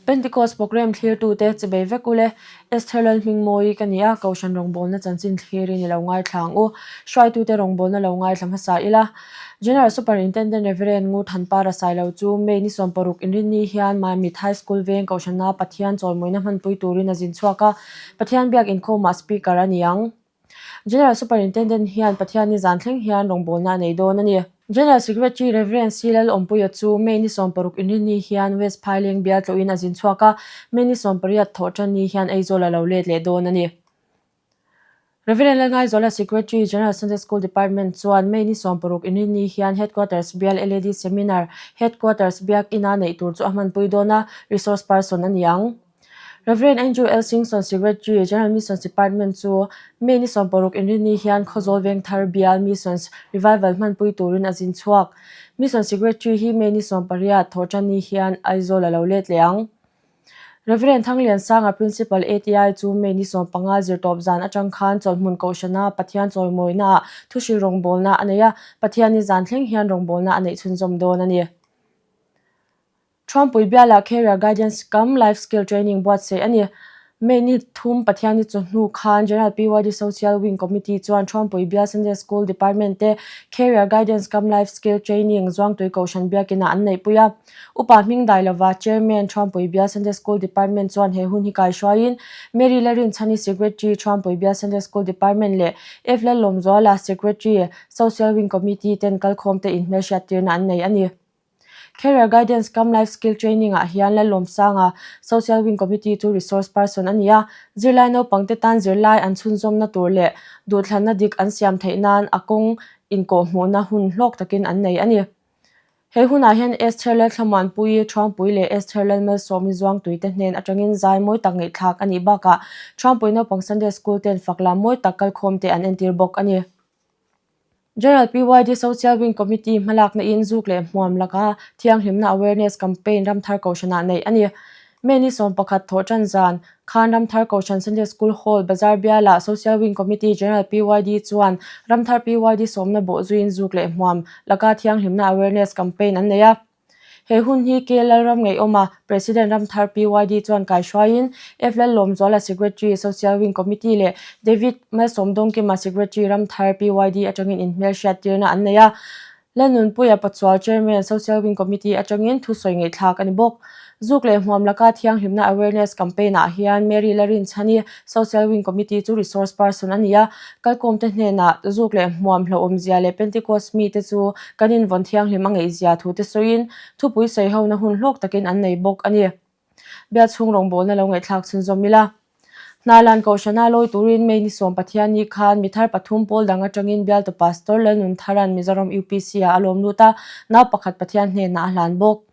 Pentecost program thlirtute chibei vek ule. Esther Lalhmingmawii ka ni a, Kohhran rawngbawlna chanchin thlirin i lo ngaithla ang u. Hruaitute rawngbawlna lo ngaithla hmasa ila. General Superintendent Rev. Ngur Thanpara Sailo chu May ni 60 inrinni hian Mamit High School veng Kohhrana Pathian chawimawina hmanpui turin a zin chhuak a, Pathian biak inkhawmah Speaker a ni ang. General Superintendent hian Pathianni zan thleng hian rawngbawlna a nei dawn a ni. General Secretary Rev. C. Lalawmpuia chu May ni 60 inrinni hian West Phaileng bial tlawhin a zin chhuak a, May ni 18 thawhtanni hian Aizawl a lo let leh dawn a ni. Rev. Lalngaizuala Secretary, General Sunday School Department chuan May ni 60 inrinni hian Headquarters bial LAD Seminar, Headquarters Biak Ina neih tur chu a hmanpui dawn a, resource person a ni ang. Rev. Andrew L. Singson Secretary, General Missions Department chu May ni 60 inrinni hian Khawzawl Vengthar bial Missions Revival hmanpui turin a zin chhuak. Mission Secretary hi May ni 18 thawhtanni hian Aizawl a lo let leh ang. Rev. Thangliansanga Principal ATI chu May ni 15 zirtawp zan atang khan chawlhmun kohhrana Pathian chawimawinaah thuhrilh rawngbawlna a nei a, Pathianni zan thleng hian rawngbawlna a neih chhunzawm dawn a ni. Thuampui bialah Career Guidance cum Life Skill Training buatsaih a ni. May ni thum Pathianni chu hnu khan General PYD Social Wing Committee chuan Thuampui bial Sunday School Department te Career Guidance cum Life Skill Training Zuangtui Kohhran Biakinah an neihpui a. Upa hming dai lova Chairman Thuampui Bial Sunday School Department chuan he hun hi kaihruaiin Mary Larinchhani Secretary Thuampui Bial Sunday School Department leh F Lallawmzuala Secretary Social Wing Committee ten kalkhawmte inhmelhriattirna an nei a ni. Career Guidance cum Life Skill Training ah hian Lallawmsanga Social Wing Committee chu resource person a ni a, zirlai naupangte tan zirlai an chhunzawmna tur leh duhthlanna dik an siam theih nan a kawng inkawhhmuhna hun hlawk takin an nei a ni. He hunah hian Esther Lalthlamuanpuii, Thuangpui leh Esther Lalmalsawmi Zuangtuite hnen atangin zai mawi tak ngaihthlak a nih bakah Thuangpui naupang Sunday School ten fak lam mawi tak kalkhawmte an entir bawk a ni. General PYD Social Wing Committee hmalakna in zuk leh hmuam laka thianghlimna awareness campaign Ramthar Kohhranah neih a ni. May ni 11 thawhtan zan khan Ramthar Kohhran Sunday School Hall Bazar bialah Social Wing Committee General PYD chuan Ramthar PYD sawmna bawh zuiin zuk leh hmuam laka thianghlimna awareness campaign an nei a. He hun hi K Lalramngeihawma, President Ramthar PYD chuan kaihruaiin F Lallawmzuala Secretary, Social Wing Committee leh David Malsawmdawngkima Secretary Ramthar PYD atangin inhmelhriattirna an nei a. Lalnunpuia Pachual Chairman, Social Wing Committee atangin thusawi ngaihthlak a ni bawk. Zuk leh hmuam laka thianghlimna awareness campaign ah hian Mary Larinchhani, Social Wing Committee chu resource person a ni a, kalkawmte hnenah zuk leh hmuam hlauhawmzia leh Pentecost mite chu kan invawn thianghlim a ngeihzia thu te sawiin thupui sawihona hun hlawk takin an nei bawk a ni. Bial chhung rawngbawlna lo ngaihthlak chhunzawm ila. Hnalan Kohhrana lawi turin May ni sawm Pathianni khan mi thar pathum pawl dang atangin bialtu Pastor Lalnuntharan Mizoram UPC ah a lawm lut a, nau pakhat Pathian hnenah a hlan bawk.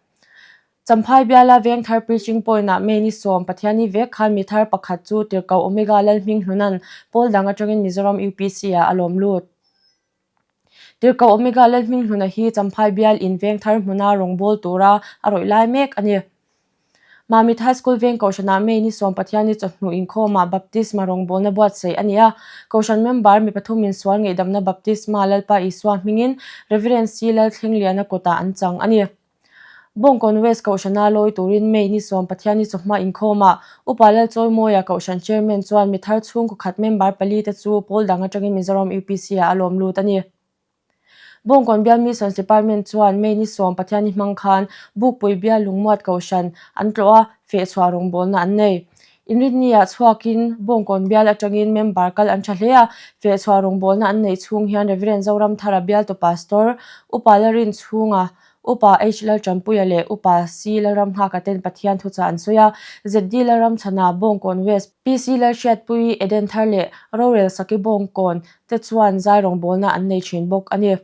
Champhai biala Vengthar Preaching Point-ah May ni sawm Pathianni vek khan mi thar pakhat chu Tirhkoh Omega Lalhminghlun-a'n pawl dang atangin Mizoram UPC-ah a lawm lut. Tirhkoh Omega Lalhminghluna hi Champhai bial in Vengthar hmuna rawngbâwl tura a rawih lai mek a ni. Mamit High School veng Kohhranah May ni sawm Pathianni chawhnu inkhawmah Baptisma rawngbâwlna buatsaih a ni a. Kohhran member mi pathumin sual ngeihdamna Baptisma Lalpa Isua hmingin Reverend C. Lalthlengliana kutah an chang a ni. Bawngkawn West Kohhrana lawi turin May ni sawm Pathianni chawhma inkhawmah Upa Lalchawimawia Kohhran Chairman chuan mi thar chhungkaw khat member pali te chu pawl dang atangin Mizoram UPC ah a lawm lut a ni. Bawngkawn Bial Missions Department chuan May ni sawm Pathianni hmang khan Bukpui Bial Lungmuat Kohhran an tlawh a, fehchhuah rawngbawlna an nei. Inrinni-ah chhuakin Bawngkawn bial atangin member kal an tha hle a, fehchhuah rawngbawlna an neih chhung hian Reverend Zoramthara bialtu Pastor Upa Larinchhunga Upa H Laltanpuia leh Upa C Lalramnghaka ten Pathian thuchah an sawi a, ZD Lalramchhana, Bawngkawn West, PC Lalhriatpuii, Edenthar leh Rorel Saki Bawngkawn te chuan zai rawngbawlna an nei thin bawk a ni.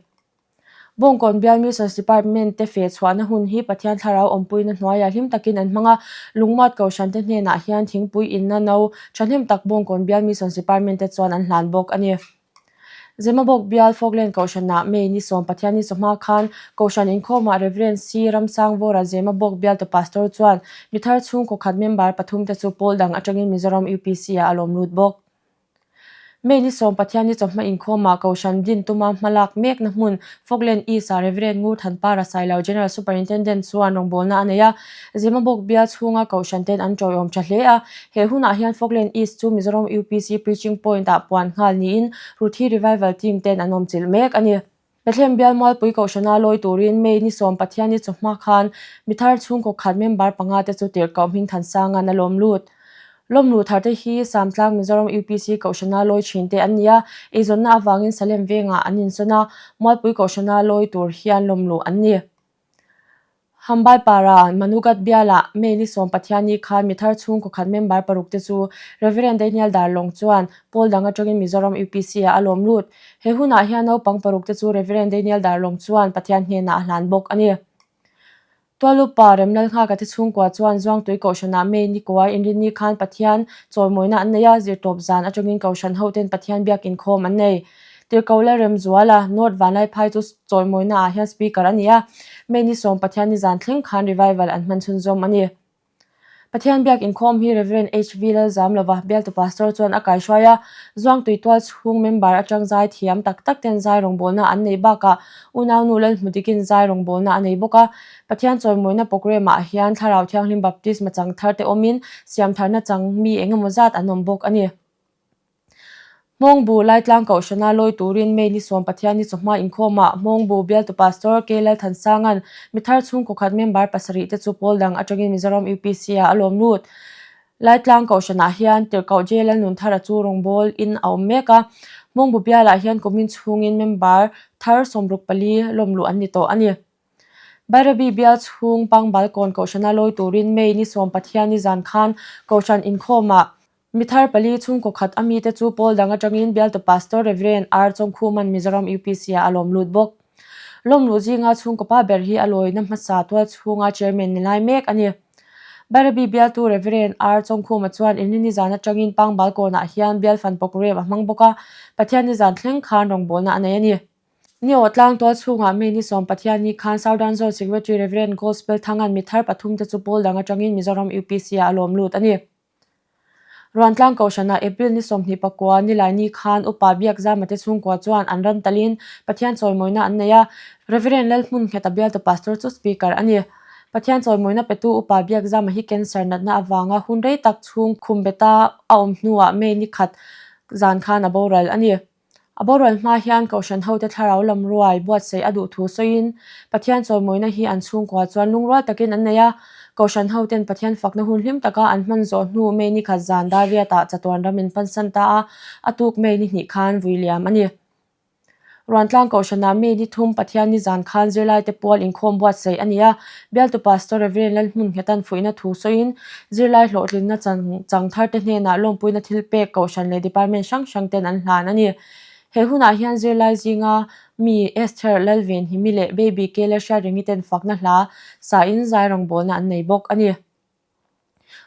Bawngkawn Bial Missions Department te feh chhuahna hun hi Pathian thlarau awmpuina hnuaiah hlim takin an hmang a, Lungmuat Kohhran te hnenah hian thingpui inna no thahnem tak Bawngkawn Bial Missions Department te chuan an hlan bawk a ni. Zemabawk bial Falkland Kohhranah May ni sawm Pathianni chawhma khan Kohhran inkhawmah Rev. C. Ramsangvawra Zemabawk bialtu Pastor chuan mi thar chhungkaw khat member pathum te chu pawl dang atangin Mizoram UPC ah a lawm lut bawk. May ni sawm Pathianni chawhma inkhawmah Kohhran din tuma hmalak mekna hmun Falkland East-ah Reverend Ngur Thanpara Sailo General Superintendent chuan rawngbawlna a nei a. Zemabawk bial chhunga Kohhran ten an tawiawm tha hle a. He hunah hian Falkland East chu Mizoram UPC Preaching Point-ah puan nghal niin Ruthi Revival Team ten an awmchilh mek a ni. Bethlehem bial Mualpui Kohhrana lawi turin May ni sawm Pathianni chawhma khan mithar chhungkaw khat member panga te chu tirhkoh hming Thansanga'n a lawm lut. Lawmluh thar te hi Samtlang Mizoram UPC Kohhrana lawi thin te an ni a, eizawnna avangin Salem vengah an insawn a, Mualpui Kohhrana lawi tur hian lawmluh an ni. Hambai Para, Manugat bialah May ni sawm Pathianni khan mithar chhungkaw khat member paruk te chu Reverend Daniel Darlawng chuan pawl dang atangin Mizoram UPC ah a lawm lut. He hunah hian naupang paruk te chu Reverend Daniel Darlawng chuan Pathian hnenah a hlan bawk a ni. Tualupa Remlal Nghaka te chhungkua chuan Zuangtui Kohhranah May ni kuai inrinni khan Pathian chawimawina an nei a, zirtawp zan atangin Kohhran hoten Pathian biak inkhawm an nei. Tirhkoh Lalremzuala, North Vanlaiphai chu chawimawina ah hian Speaker a ni a, May ni sawm Pathian ni zan thleng khan revival an hman chhunzawm a ni. Pathian biak inkhawm hi Rev. HV Lalzamlova, bialtu Pastor chuan a kaihruai a, Zuangtui tual chhung member atang zai thiam tak tak ten zai rawngbawlna an nei bakah unaunu Lalhmudikin zai rawngbawlna a nei bawk a. Pathian chawimawina programme ah hian Thlarau Thianghlim Baptisma chang thar te awmin siamtharna chang mi engemaw zat an awm bawk a ni. Hmawngbu Laitlang Kohhrana lawi turin May ni sawm Pathianni chawhma inkhawmah Hmawngbu bialtu Pastor K Lalthansanga'n mithar chhungkaw khat member pasarih te chu pawl dang atangin Mizoram UPC ah a lawm lut. Laitlang Kohhranah hian Tirhkoh J Lalnunthara chu rawngbâwl in a awm mek a. Hmawngbu bialah hian kumin chhungin member thar 64 lawm luh an ni tawh a ni. Bairabi bial chhung Pangbal Kawn Kohhrana lawi turin May ni sawm Pathianni zan khan Kohhran inkhawmah Mithar pali chhungkaw khat a mite chu pawl dang atangin bialtu Pastor Rev. R. Chawngkhuman Mizoram UPC ah a lawm lut bawk. Lawm luh zinga chhungkaw pa ber hi a lawina hmasa tual chhunga Chairman ni lai mek a ni. Bairabi bialtu Rev. R. Chawngkhuma chuan Inrini zan atangin Pangbal kawnah hian bial fan programme a hmang bawk a, Pathianni zan thleng khan rawngbawlna a nei a ni. Ni aw tlang tual chhungah May ni sawm Pathianni khan Southern Zone Secretary Rev. Gospel Thangan mithar pathum te chu pawl dang atangin Mizoram UPC ah a lawm lut a ni. Ruantlang Kohhranah April ni 24 Nilaini khan Upa Biakzama te chhungkua chuan an ran talin Pathian chawimawina an nei a, Reverend Lalhmun Ngheta bialtu Pastor chu Speaker a ni. Pathian chawimawina petu Upa Biakzama hi cancer natna avanga hun rei tak chhung khum beta a awm hnuah May ni khat zan khan a boral a ni. A boral hma hian Kohhran hote thlarau lam ruai buatsaih a duh thu sawiin, Pathian chawimawina hi an chhungkua chuan lungrual takin an nei a, Kohhran hoten Pathian fakna hun hlim taka an hman zawh hnu May ni khat zan dar riatah chatuan ram in pansan ta a, a tuk May ni hnih khan vui liam a ni. Ruantlang Kohhranah May ni thum Pathian ni zan khan zirlaite pual inkhawm buatsaih a ni a, Bialtu Pastor Rev. Lalhmunnghetan fuihna thu sawiin, Zirlai hlawhtlinna chang tharte hnenah lawmpuina thil pek Kohhran leh Department hrang hrang ten an hlan a ni. He hunah hian zirlai zinga mi Esther Lalvenhimi leh Baby Kela Hriatrengi ten fakna hla sain zai rawngbawlna an nei bawk a ni.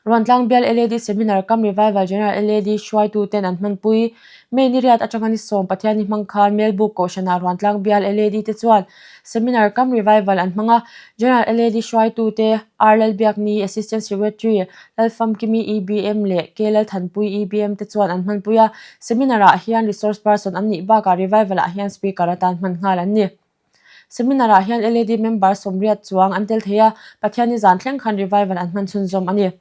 Ruantlang bial LAD Seminar Cum Revival General LAD hruaitu ten an hmanpui. May ni riat atanga ni sawm Pathianni hmang khan Melbuk Kohhranah Ruantlang bial LAD te chuan Seminar Cum Revival an hmang a, General LAD hruaitu te R Lalbiakni, Assistant Secretary Lalfamkimi EBM leh K Lalthanpui EBM te chuan an hmanpui a, Seminar ah hian Resource Person an nih bakah Revival ah hian Speaker atan hman nghal an ni. Seminar ah hian LAD member 80 chuang an tel thei a, Pathianni zan thleng khan Revival an hman chhunzawm a ni.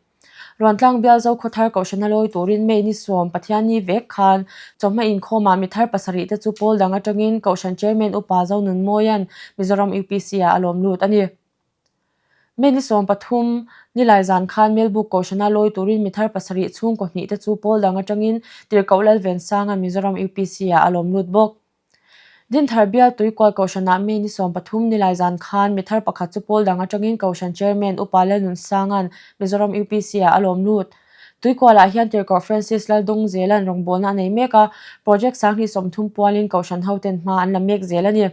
Ruantlang bial zo khaw thar kohhrana lawi turin May ni sawm Pathianni vek khan chawhma inkhawmah mi thar pasarih te chu pawl dang atangin Kohhran Chairman Upa Zonunmawia'n Mizoram UPC ah a lawm lut a ni. May ni 13 nilai zan khan Melbuk Kohhrana lawi turin mi thar pasarih chhungkaw hnih te chu pawl dang atangin Tirhkoh Lalvensanga'n Mizoram UPC ah a lawm lut bawk. Dinthar bial Tuikual Kohhranah May ni 13 nilai zan khan mi thar pakhat chu pawl dang atangin Kohhran Chairman Upa Lalnunsanga'n Mizoram UPC ah a lawm lut. Tuikualah hian Tirhkoh Francis Laldawngzela'n rawngbawlna a nei mek a, Project 2030 pualin Kohhran hoten hma an la mek zel a ni.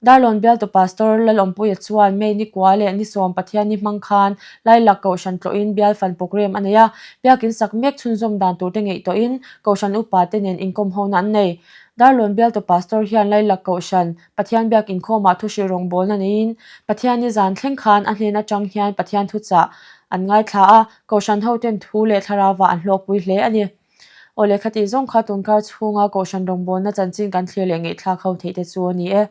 Darlawn bialtu Pastor Lalawmpuia chuan May ni kua leh ni sawm Pathianni hmang khan Lailak Kohhran tlawhin bial fan programme a nei a, biakin sak mek chhunzawm dan turte ngeih tawhin Kohhran upa te nen inkawm hona an nei. Darlawn bialtu Pastor hian Lailak Kohhran Pathian biak inkhawmah thuhrilh rawngbawlna neiin Pathianni zan thleng khan a hnen atang hian Pathian thuchah an ngaithla a, Kohhran hoten thu leh thlarauva an hlawkpui hle a ni. Aw lehkha tih zawng kha tunkar chhunga Kohhran rawngbawlna chanchin kan thlir leh ngaihthlak ho theih te chu a ni e.